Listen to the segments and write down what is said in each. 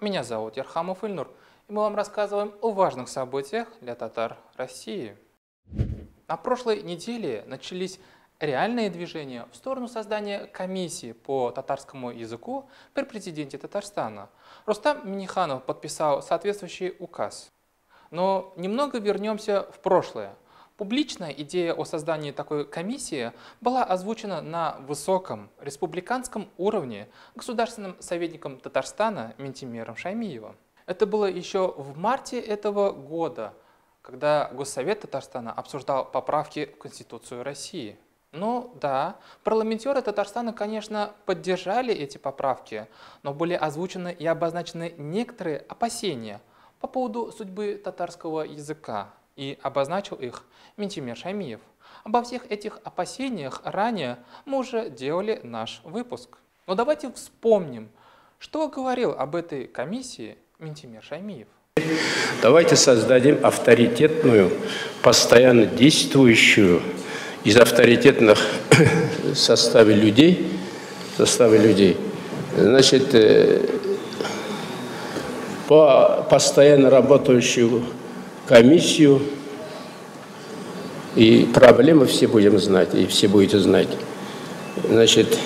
Меня зовут Ярхамов Ильнур, и мы вам рассказываем о важных событиях для татар России. На прошлой неделе начались реальные движения в сторону создания комиссии по татарскому языку при президенте Татарстана. Рустам Минниханов подписал соответствующий указ. Но немного вернемся в прошлое. Публичная идея о создании такой комиссии была озвучена на высоком республиканском уровне государственным советником Татарстана Минтимером Шаймиевым. Это было еще в марте этого года, когда Госсовет Татарстана обсуждал поправки в Конституцию России. Ну да, парламентеры Татарстана, конечно, поддержали эти поправки, но были озвучены и обозначены некоторые опасения по поводу судьбы татарского языка, и обозначил их Минтимер Шаймиев. Обо всех этих опасениях ранее мы уже делали наш выпуск. Но давайте вспомним, что говорил об этой комиссии Минтимер Шаймиев. Давайте создадим авторитетную, постоянно действующую, из авторитетных составе людей, значит, по постоянно работающую комиссию, и проблемы все будем знать, и все будете знать. Значит,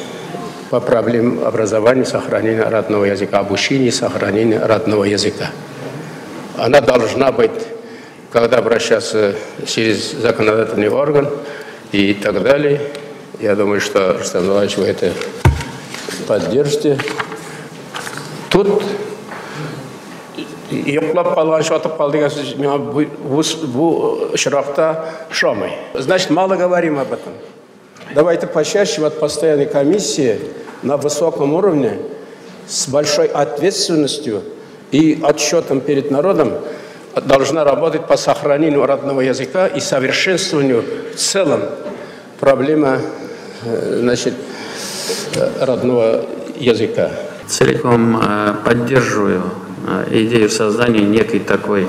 по проблемам образования, сохранения родного языка, обучения, сохранения родного языка. Она должна быть, когда обращаться через законодательный орган и так далее. Я думаю, что, Рустам Нургалиевич, вы это поддержите. Тут йоклап калган, шатып калды дигән сүз миңа бу очракта ошамый. Значит, мало говорим об этом. Давайте почаще вот постоянной комиссии на высоком уровне с большой ответственностью и отчетом перед народом должна работать по сохранению родного языка и совершенствованию в целом проблемы, значит, родного языка. Целиком поддерживаю идею создания некой такой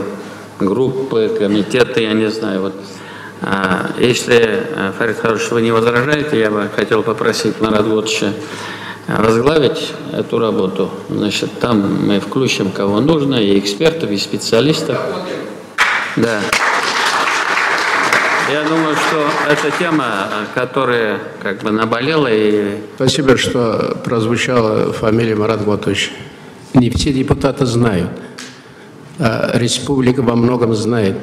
группы, комитета, я не знаю. Вот, если, Фарид Харутович, вы не возражаете, я бы хотел попросить Марата Готовича возглавить эту работу. Значит, там мы включим кого нужно, и экспертов, и специалистов. Да. Я думаю, что это тема, которая как бы наболела. И... Спасибо, что прозвучала фамилия Марат Готович. Не все депутаты знают, а республика во многом знает.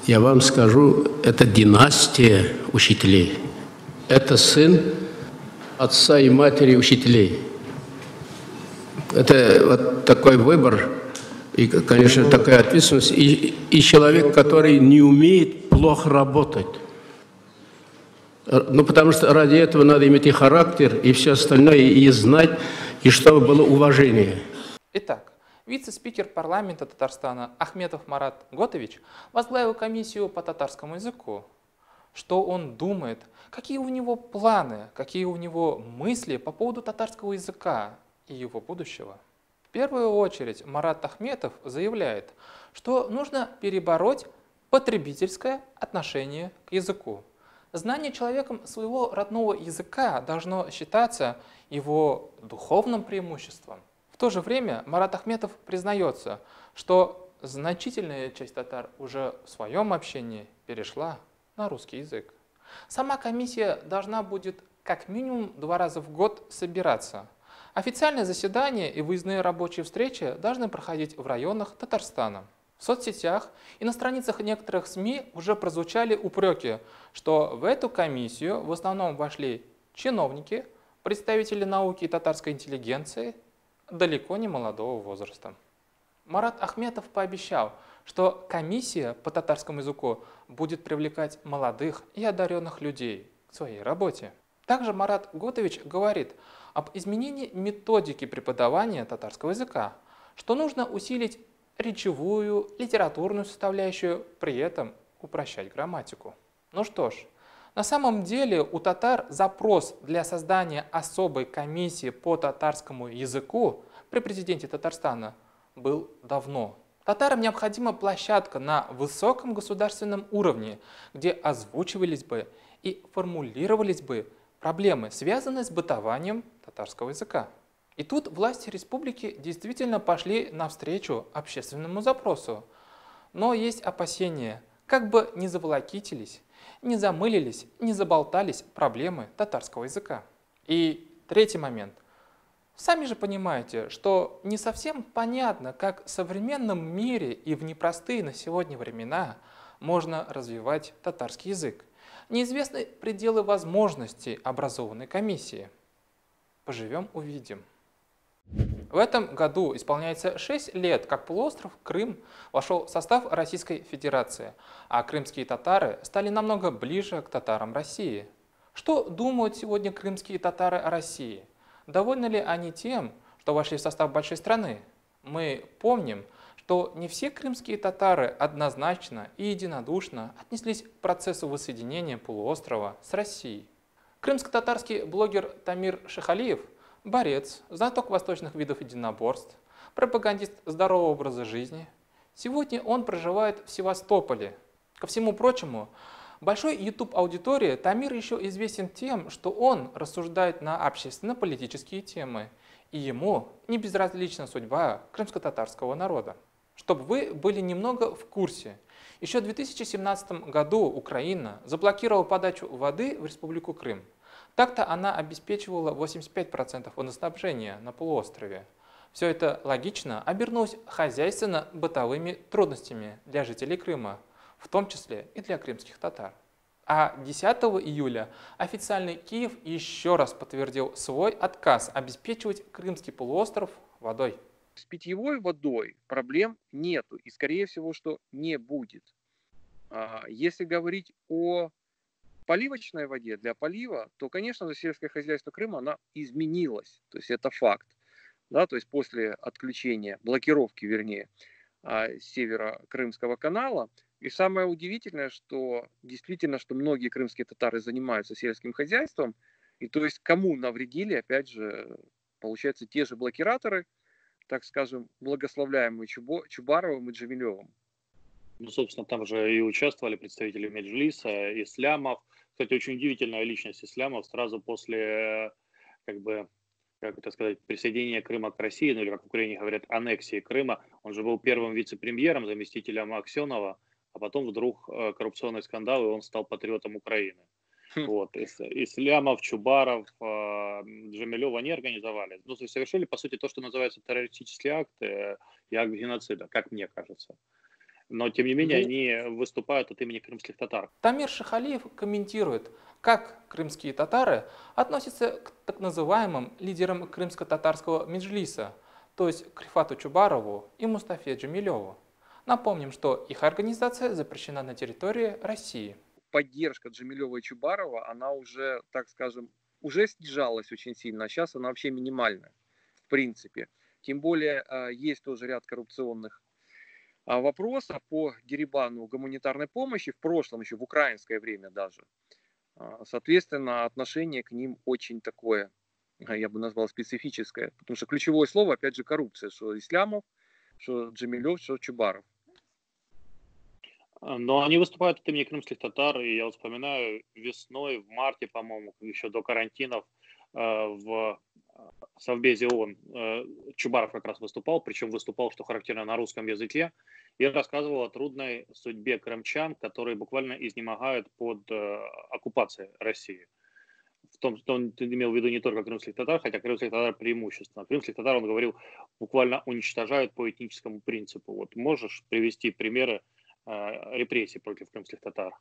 Я вам скажу, это династия учителей. Это сын отца и матери учителей. Это вот такой выбор и, конечно, такая ответственность. И человек, который не умеет плохо работать. Ну, потому что ради этого надо иметь и характер, и все остальное, и знать, и чтобы было уважение. Итак, вице-спикер парламента Татарстана Ахметов Марат Готович возглавил комиссию по татарскому языку. Что он думает, какие у него планы, какие у него мысли по поводу татарского языка и его будущего. В первую очередь Марат Ахметов заявляет, что нужно перебороть потребительское отношение к языку. Знание человеком своего родного языка должно считаться его духовным преимуществом. В то же время Марат Ахметов признается, что значительная часть татар уже в своем общении перешла на русский язык. Сама комиссия должна будет как минимум 2 раза в год собираться. Официальные заседания и выездные рабочие встречи должны проходить в районах Татарстана. В соцсетях и на страницах некоторых СМИ уже прозвучали упреки, что в эту комиссию в основном вошли чиновники, представители науки и татарской интеллигенции далеко не молодого возраста. Марат Ахметов пообещал, что комиссия по татарскому языку будет привлекать молодых и одаренных людей к своей работе. Также Марат Готович говорит об изменении методики преподавания татарского языка, что нужно усилить речевую, литературную составляющую, при этом упрощать грамматику. Ну что ж, на самом деле у татар запрос для создания особой комиссии по татарскому языку при президенте Татарстана был давно. Татарам необходима площадка на высоком государственном уровне, где озвучивались бы и формулировались бы проблемы, связанные с бытованием татарского языка. И тут власти республики действительно пошли навстречу общественному запросу. Но есть опасения, как бы не заволокитились, не замылились, не заболтались проблемы татарского языка. И третий момент. Сами же понимаете, что не совсем понятно, как в современном мире и в непростые на сегодня времена можно развивать татарский язык. Неизвестны пределы возможностей образованной комиссии. Поживем – увидим. В этом году исполняется 6 лет, как полуостров Крым вошел в состав Российской Федерации, а крымские татары стали намного ближе к татарам России. Что думают сегодня крымские татары о России? Довольны ли они тем, что вошли в состав большой страны? Мы помним, что не все крымские татары однозначно и единодушно отнеслись к процессу воссоединения полуострова с Россией. Крымско-татарский блогер Тамир Шихалиев – борец, знаток восточных видов единоборств, пропагандист здорового образа жизни. Сегодня он проживает в Севастополе. Ко всему прочему, большой YouTube-аудитории Тамир еще известен тем, что он рассуждает на общественно-политические темы, и ему не безразлична судьба крымско-татарского народа. Чтобы вы были немного в курсе, еще в 2017 году Украина заблокировала подачу воды в Республику Крым. Так-то она обеспечивала 85% водоснабжения на полуострове. Все это логично обернулось хозяйственно-бытовыми трудностями для жителей Крыма, в том числе и для крымских татар. А 10 июля официальный Киев еще раз подтвердил свой отказ обеспечивать Крымский полуостров водой. С питьевой водой проблем нету и, скорее всего, что не будет. Если говорить о поливочной воде для полива, то, конечно же, сельское хозяйство Крыма, она изменилось. То есть это факт. Да, то есть после отключения, блокировки, вернее, Северо-Крымского канала. И самое удивительное, что действительно, что многие крымские татары занимаются сельским хозяйством, и то есть кому навредили, опять же, получается, те же блокираторы, так скажем, благословляемые Чубаровым и Джемилевым. Ну, собственно, там же и участвовали представители Меджлиса, Ислямов. Кстати, очень удивительная личность Ислямов сразу после, как бы, как это сказать, присоединения Крыма к России, ну или, как в Украине говорят, аннексии Крыма. Он же был первым вице-премьером, заместителем Аксенова, а потом вдруг коррупционный скандал, и он стал патриотом Украины. Вот. Ислямов, Чубаров, Джемилев, они организовали. Ну, то есть совершили, по сути, то, что называется террористический акт и акт геноцида, как мне кажется. Но, тем не менее, они выступают от имени крымских татар. Тамир Шихалиев комментирует, как крымские татары относятся к так называемым лидерам крымско-татарского меджлиса, то есть к Рифату Чубарову и Мустафе Джемилеву. Напомним, что их организация запрещена на территории России. Поддержка Джемилева и Чубарова, она уже, так скажем, уже снижалась очень сильно, а сейчас она вообще минимальная, в принципе. Тем более, есть тоже ряд коррупционных вопросов по дерибану гуманитарной помощи, в прошлом, еще в украинское время даже. Соответственно, отношение к ним очень такое, я бы назвал, специфическое. Потому что ключевое слово, опять же, коррупция, что Ислямов, что Джемилев, что Чубаров. Но они выступают от имени крымских татар, и я вот вспоминаю, весной, в марте, по-моему, еще до карантинов, в Совбезе ООН Чубаров как раз выступал, причем выступал, что характерно, на русском языке, и рассказывал о трудной судьбе крымчан, которые буквально изнемогают под оккупацией России. В том, что он имел в виду не только крымских татар, хотя крымских татар преимущественно. Крымских татар, он говорил, буквально уничтожают по этническому принципу. Вот можешь привести примеры репрессий против крымских татар?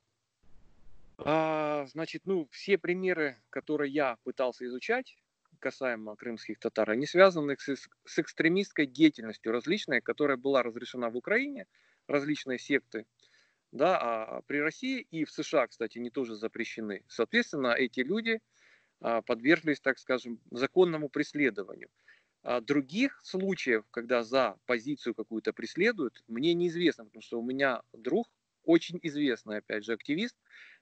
Значит, ну, все примеры, которые я пытался изучать касаемо крымских татар, они связаны с экстремистской деятельностью различной, которая была разрешена в Украине, различные секты, да, а при России и в США, кстати, они тоже запрещены. Соответственно, эти люди подверглись, так скажем, законному преследованию. А других случаев, когда за позицию какую-то преследуют, мне неизвестно, потому что у меня друг, очень известный, опять же, активист,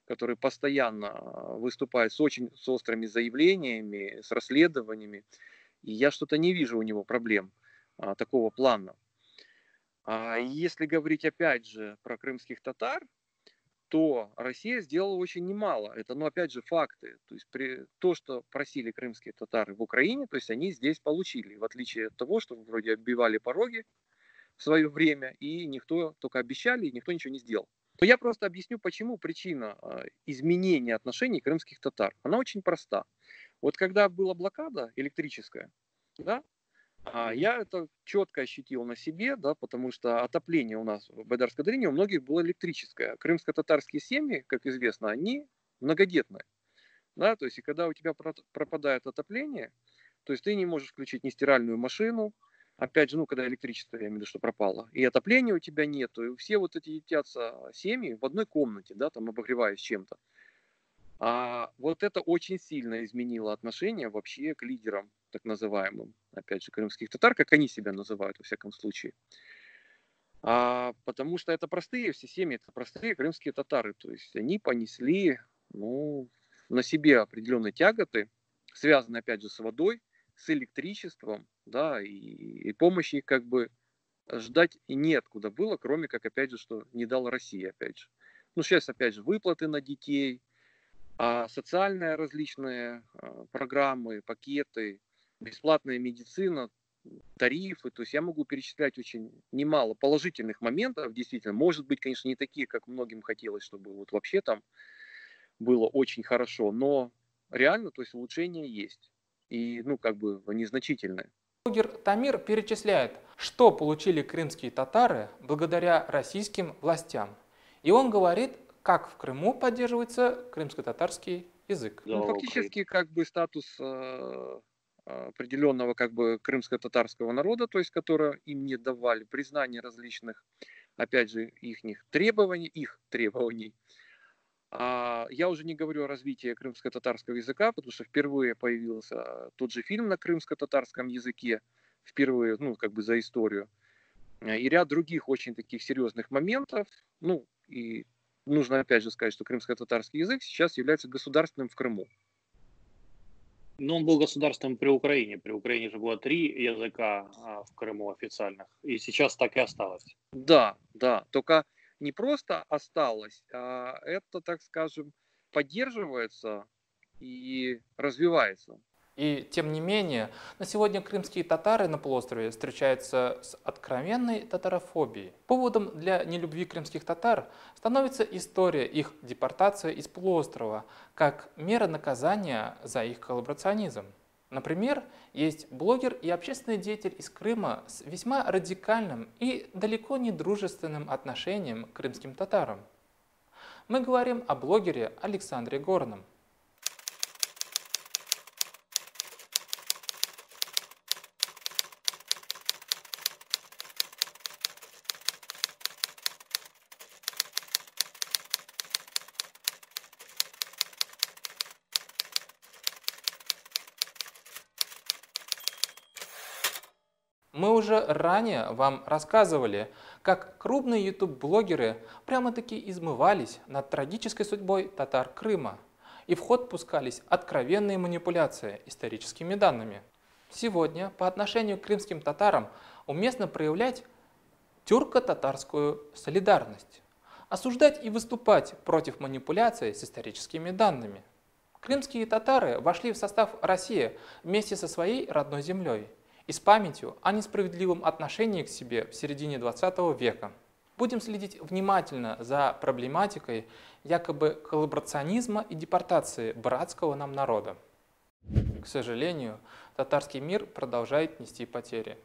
который постоянно выступает с очень с острыми заявлениями, с расследованиями, и я что-то не вижу у него проблем такого плана. Если говорить опять же про крымских татар, То Россия сделала очень немало. Это, ну, опять же, факты. То есть то, что просили крымские татары в Украине, то есть они здесь получили, в отличие от того, что вроде оббивали пороги в свое время, и никто, только обещали, и никто ничего не сделал. Но я просто объясню, почему причина изменения отношений крымских татар. Она очень проста. Вот когда была блокада электрическая, да, я это четко ощутил на себе, да, потому что отопление у нас в Байдарской долине у многих было электрическое. Крымско-татарские семьи, как известно, они многодетные. Да, то есть, и когда у тебя пропадает отопление, то есть ты не можешь включить ни стиральную машину, опять же, ну, когда электричество, я имею в виду, что пропало, и отопления у тебя нету, и все вот эти ютятся семьи в одной комнате, да, там обогреваясь чем-то. А вот это очень сильно изменило отношение вообще к лидерам, так называемым, опять же, крымских татар, как они себя называют, во всяком случае. Потому что это простые все семьи, это простые крымские татары. То есть они понесли, ну, на себе определенные тяготы, связанные, опять же, с водой, с электричеством, да, и помощи их как бы ждать и неоткуда было, кроме как, опять же, что не дала Россия, опять же. Ну, сейчас, опять же, выплаты на детей, социальные различные программы, пакеты, бесплатная медицина, тарифы. То есть я могу перечислять очень немало положительных моментов, действительно. Может быть, конечно, не такие, как многим хотелось, чтобы вот вообще там было очень хорошо, но реально, то есть улучшения есть. И, ну, как бы они значительные. Блогер Тамир перечисляет, что получили крымские татары благодаря российским властям. И он говорит, как в Крыму поддерживается крымско-татарский язык. Ну, фактически, как бы статус определенного как бы крымско-татарского народа, то есть, которое им не давали, признание различных, опять же, их требований. Я уже не говорю о развитии крымско-татарского языка, потому что впервые появился тот же фильм на крымско-татарском языке, впервые, ну, как бы за историю, и ряд других очень таких серьезных моментов. Ну, и нужно опять же сказать, что крымско-татарский язык сейчас является государственным в Крыму. Но он был государственным при Украине. При Украине же было 3 языка в Крыму официальных. И сейчас так и осталось. Да, да. Только не просто осталось, а это, так скажем, поддерживается и развивается. И тем не менее, на сегодня крымские татары на полуострове встречаются с откровенной татарофобией. Поводом для нелюбви крымских татар становится история их депортации из полуострова, как мера наказания за их коллаборационизм. Например, есть блогер и общественный деятель из Крыма с весьма радикальным и далеко не дружественным отношением к крымским татарам. Мы говорим о блогере Александре Горном. Мы уже ранее вам рассказывали, как крупные YouTube-блогеры прямо-таки измывались над трагической судьбой татар Крыма, и в ход пускались откровенные манипуляции историческими данными. Сегодня по отношению к крымским татарам уместно проявлять тюрко-татарскую солидарность, осуждать и выступать против манипуляций с историческими данными. Крымские татары вошли в состав России вместе со своей родной землей и с памятью о несправедливом отношении к себе в середине 20 века. Будем следить внимательно за проблематикой якобы коллаборационизма и депортации братского нам народа. К сожалению, татарский мир продолжает нести потери.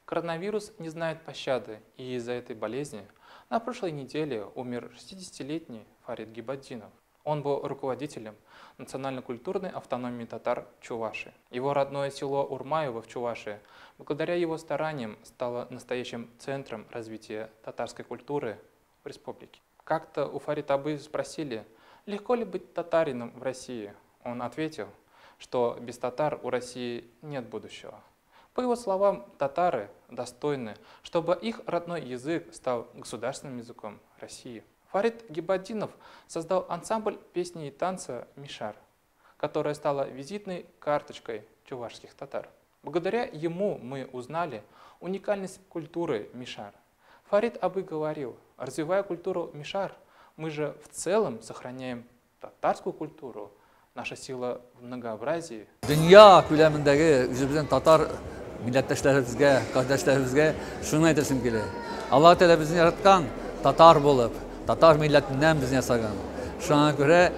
Коронавирус не знает пощады, и из-за этой болезни на прошлой неделе умер 60-летний Фарид Гибатдинов. Он был руководителем национально-культурной автономии татар Чуваши. Его родное село Урмаево в Чувашии благодаря его стараниям стало настоящим центром развития татарской культуры в республике. Как-то у Фарида абы спросили, легко ли быть татарином в России. Он ответил, что без татар у России нет будущего. По его словам, татары достойны, чтобы их родной язык стал государственным языком России. Фарид Гибатдинов создал ансамбль песни и танца «Мишар», которая стала визитной карточкой чувашских татар. Благодаря ему мы узнали уникальность культуры мишар. Фарид абы говорил, развивая культуру мишар, Мы же в целом сохраняем татарскую культуру, наша сила в многообразии. Дөнья күләмендәге үзебезнең татар милләттәшләребезгә, кардәшләребезгә шуны әйтәсем килә. Аллаһ Тәгалә безне яраткан татар булып, татар милләтеннән безне ясаган. Шуңа күрә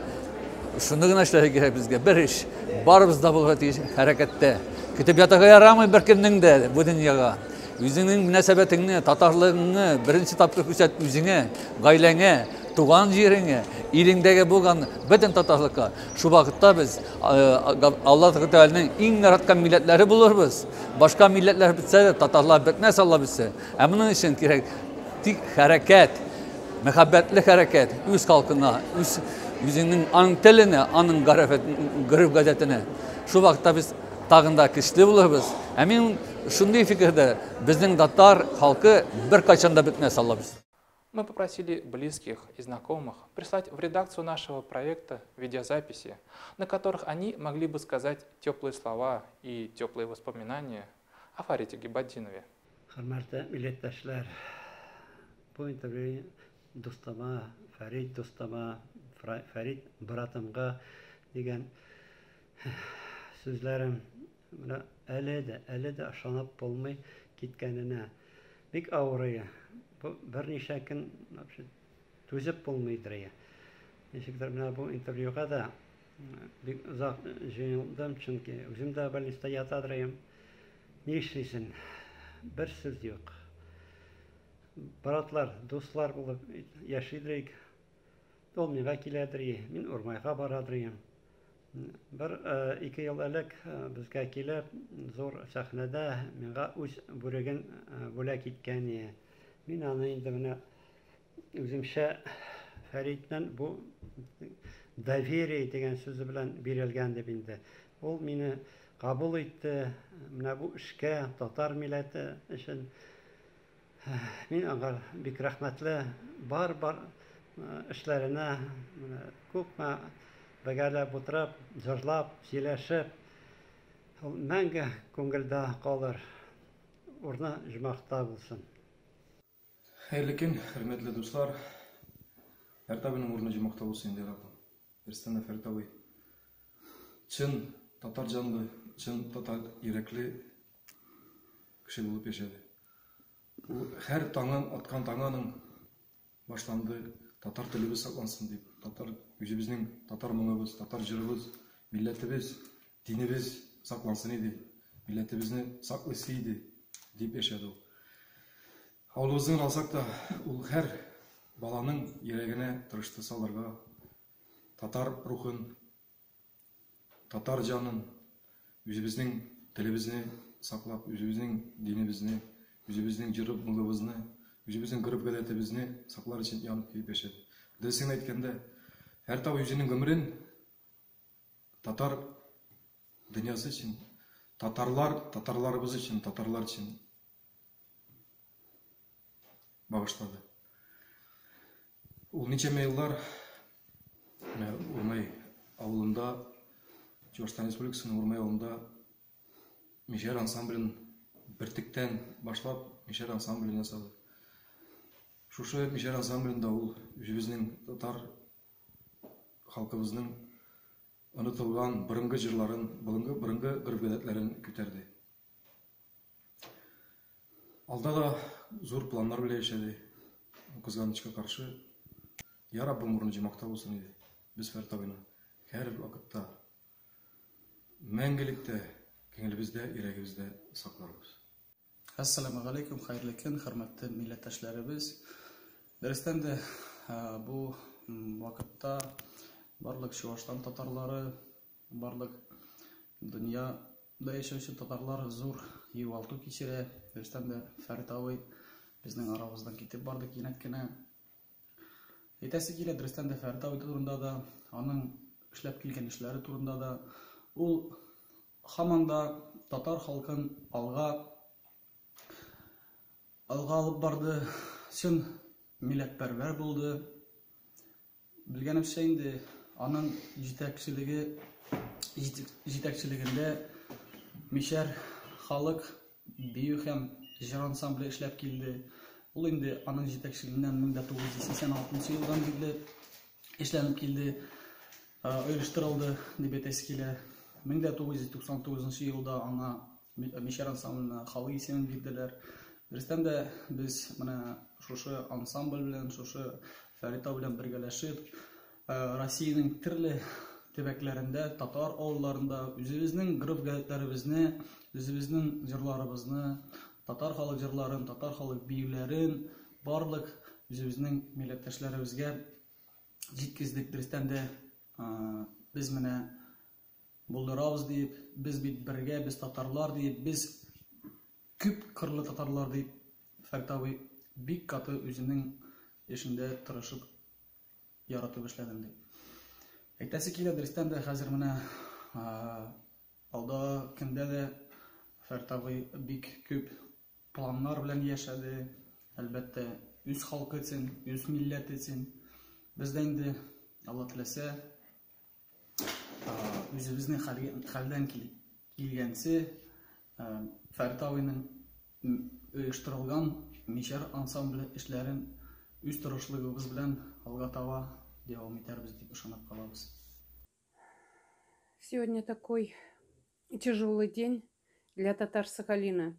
шуны гына эшләргә кирәк безгә. Бер эш, барыбыз да булырга тиеш хәрәкәттә. Көтеп ятарга ярамый беркемнең дә бу дөньяга. Үзеңнең мөнәсәбәтеңне, татарлыгыңны беренче тапкыр күрсәт үзеңә, гаиләңә, туган җиреңә, илеңдәге булган бөтен татарлыкка. Шул вакытта без Аллаһ Тәгаләнең иң яраткан милләтләре булырбыз. Башка милләтләр бетсә дә, татарлар бетмәс, Алла бирсә. Ә моның өчен кирәк тик хәрәкәт, мәхәббәтле хәрәкәт үз халкына, үз үзеңнең аның теленә, аның гореф-гадәтенә. Шул вакытта без тагын да көчле булырбыз. Ә мин шундый фикердә, безнең татар халкы беркайчан да бетмәс, Алла бирсә. Мы попросили близких и знакомых прислать в редакцию нашего проекта видеозаписи, на которых они могли бы сказать теплые слова и теплые воспоминания о Фарите Гибатдинове. Хөрмәтле милләттәшләр, бу интервью дустыма, Фәрит дустыма, Фәрит братымга дигән сүзләрем. Менә әле дә ышанып булмый киткәненә. Бик авырые. Бу берничә көн вообще түзеп булмыйдыр. Ничектер менә бу интервьюга да бик озак җыелдым, чөнки үзем дә больницада ятадыр идем. Ни эшлисең? Бер сүз юк. Братлар, дуслар булып яшидер. Ул миңа киләдер, мин Урмайга барадыр идем. Бер 2 ел элек безгә килеп, зур сәхнәдә миңа үз бүреген бүләк иткән иде. Мин аны инде менә үземчә Фәритнең бу доверие дигән сүзе белән бирелгән дип инде. Ул мине кабул итте, менә бу эшкә, татар милләте өчен. Мин аңа бик рәхмәтле. Бар-бар эшләренә менә күпме бергәләп утырып, җырлап, сөйләшеп, ул мәңге күңелдә калыр. Урыны җомахта булсын. Хәерле көн, хөрмәтле дуслар. Фәрит абыйның урыны җомахта булсын инде, Раббым. Берстән дә Фәрит абый чын татар җанлы, чын татар йөрәкле кеше булып яшәде. Ул һәр таңын, аткан таңы аның башланды татар телебез саклансын дип, татар үзебезнең татар моңыбыз, татар җырыбыз, милләтебез, динебез саклансын иде, милләтебезне саклыйсы иде дип яшәде ул. Авылыбызны алсак та, ул һәр баланың йөрәгенә тырышты салырга татар рухын, татар җанын, үзебезнең телебезне саклап, үзебезнең динебезне, үзебезнең җыры моңыбызны, үзебезнең гореф-гадәтебезне саклар өчен янып килеп яшәде. Дөресен әйткәндә, Фәрит абый үзенең гомерен татар дөньясы өчен, татарлар, татарларыбыз өчен, татарлар өчен багышлады. Ул ничәмә еллар менә Урмай авылында, Чуашстан Республикасының Урмай авылында Мишәр ансамблен бертектән башлап Мишәр ансамблен ясады. Шушы Мишәр ансамблендә ул үзебезнең татар халкыбызның онытылган борынгы җырларын, борынгы гореф-гадәтләрен күтәрде. Алда да зур планнар белән яшәде. Кызганычка каршы, я Раббым, урыны җомахта булсын иде. Без Фәрит абыйны һәр вакытта мәңгелектә күңелебездә, йөрәгебездә сакларбыз. Ассаламу алейкум, хәерле көн, хөрмәтле милләттәшләребез. Дөрестән дә, бу вакытта барлык Чуашстан татарлары, барлык дөньяда яшәүче татарлар зур югалту кичерә. Дөрестән дә, Фәрит абый безнең арабыздан китеп барды кинәт кенә. Әйтәсе килә, дөрестән дә Фәрит абый турында да, аның эшләп килгән эшләре турында да, ул һаман да татар халкын алга алып барды, чын милләтпәрвәр булды. Белгәнемчә инде, аның җитәкчелегендә Мишәр халык бию һәм җыр ансамбле эшләп килде. Ул инде аның җитәкчелегеннән 1986 елдан бирле эшләнеп килде, оештырылды дип әйтәсе килә. 1999 елда аңа Мишәр ансамбленә халык исемен бирделәр. Дөрестән дә без менә шушы ансамбль белән, шушы Фәрит белән бергәләшеп, Россиянең төрле төбәкләрендә, татар авылларында үзебезнең гореф-гадәтләребезне, үзебезнең җырларыбызны, татар халык җырларын, татар халык биюләрен барлык үзебезнең милләттәшләребезгә җиткездек. Дөрестән дә, без менә булдырабыз диеп, без бит бергә, без татарлар диеп, без күп кырлы татарлар дип, Фәрит абый бик каты үзенең эшендә тырышып, яратып эшләдем дип. Әйтәсе килә, дөрестән дә хәзер менә алда көндә дә Фәрит абый бик күп планнар белән яшәде. Әлбәттә, үз халкы өчен, үз милләте өчен. Без дә инде, Алла теләсә, үзебезнең хәлдән килгәнче Фәрит абыйның оештырылган Мишәр ансамбле эшләрен үз тырышлыгыбыз белән алга таба дәвам итәрбез дип ышанып калабыз. Сегодня такой тяжелый день для татар Сахалина.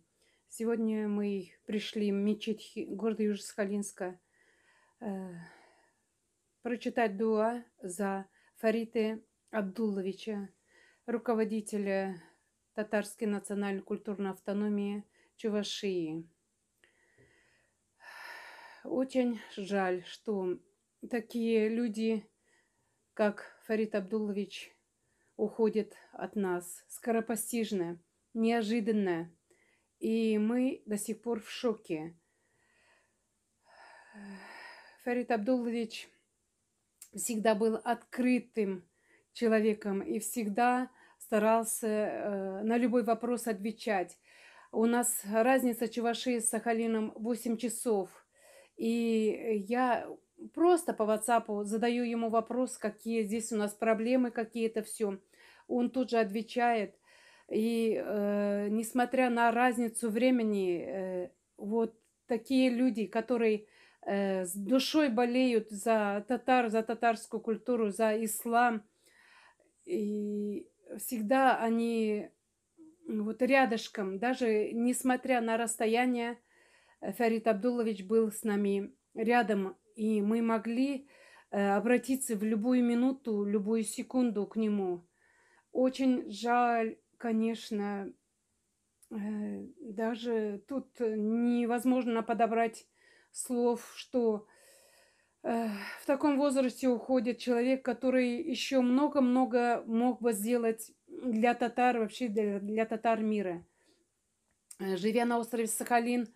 Сегодня мы пришли в мечеть города Южно-Сахалинска прочитать дуа за Фарита Абдулловича, руководителя Татарской национально-культурной автономии Чувашии. Очень жаль, что такие люди, как Фарид Абдуллович, уходят от нас скоропостижно, неожиданно. И мы до сих пор в шоке. Фарид Абдуллович всегда был открытым человеком и всегда старался на любой вопрос отвечать. У нас разница Чувашии с Сахалином 8 часов. И я просто по WhatsApp задаю ему вопрос, какие здесь у нас проблемы, какие-то все. Он тут же отвечает. И несмотря на разницу времени, вот такие люди, которые с душой болеют за татар, за татарскую культуру, за ислам, и всегда они вот рядышком, даже несмотря на расстояние, Фарид Абдуллович был с нами рядом, и мы могли обратиться в любую минуту, любую секунду к нему. Очень жаль, конечно, даже тут невозможно подобрать слов, что в таком возрасте уходит человек, который еще много-много мог бы сделать для татар, вообще для татар мира. Живя на острове Сахалин,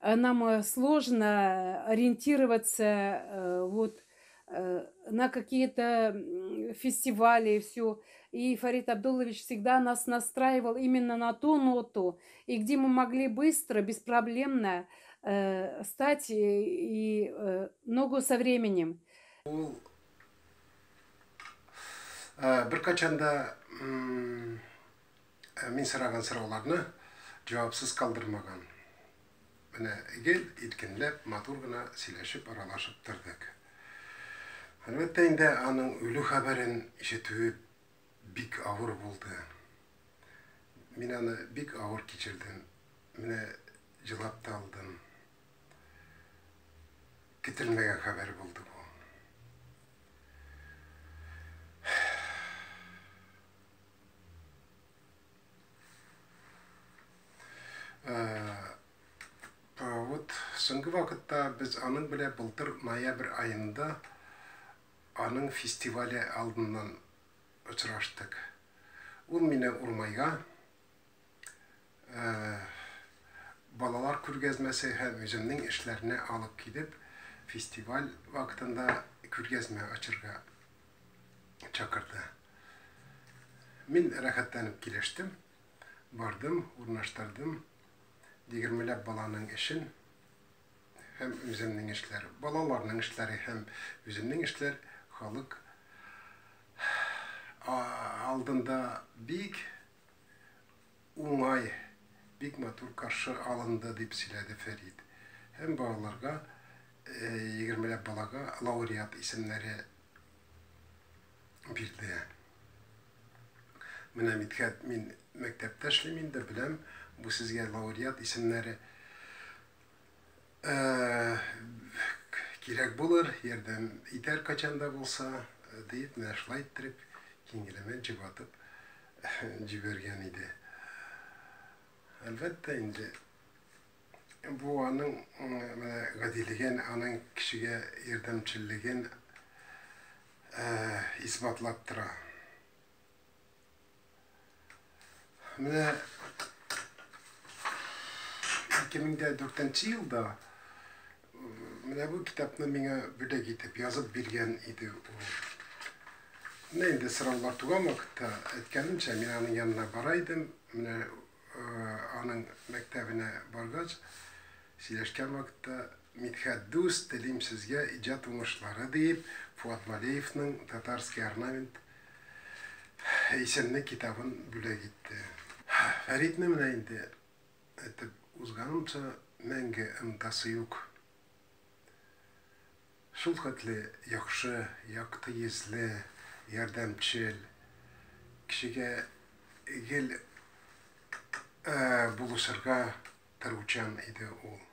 нам сложно ориентироваться вот, на какие-то фестивали и все. И Фарид Абдуллович всегда нас настраивал именно на ту ноту, и где мы могли быстро, беспроблемно стать и ногу со временем. Ул беркайчан да мин сораган сорауларны җавапсыз калдырмаган. Менә гел иркенләп, матур гына сөйләшеп, аралашып тордык. Әлбәттә инде аның үлү хәбәрен ишетүе бик авыр булды. Мин аны бик авыр кичердем. Менә җылап та алдым. Көтелмәгән хәбәр булды бу. Вот соңгы вакытта без аның белән былтыр ноябрь аенда аның фестивале алдыннан очраштык. Ул мине Урмайга балалар күргәзмәсе һәм үземнең эшләренә алып килеп, фестиваль вакытында күргәзмә ачырга чакырды. Мин рәхәтләнеп килештем, бардым, урнаштырдым. 20ләп баланың эшен һәм үземнең эшләре, балаларның эшләре һәм үземнең эшләр халык алдында бик уңай, бик матур каршы алынды дип сөйләде Фәрид. Һәм балаларга, егермеләп балага лауреат исемнәре бирде. Менә Мидхәт, мин мәктәптә эшлим инде, беләм, бу сезгә лауреат исемнәре кирәк булыр, ярдәм итәр кайчан да булса, диеп, менә шулай иттереп, киңгеләмә җобатып җибәргән иде. Әлбәттә инде, бу аның менә гадилеген, аның кешегә ярдәмчеллеген исбатлап тора. Менә 2004 елда менә бу китапны миңа бүләк итеп язып биргән иде ул. Менә инде сораулар туган вакытта, әйткәнемчә, мин аның янына бара идем. Менә аның мәктәбенә баргач, сөйләшкән вакытта, Мидхәт дус, телим сезгә иҗат уңышлары, диеп, Фуат Валеевның Татарский орнамент исемле китабын бүләк итте. Фәритне менә инде әйтеп узганымча, мәңге онытасы юк. Шул хәтле яхшы, якты йөзле, ярдәмчел, кешегә гел булышырга торучан иде ул.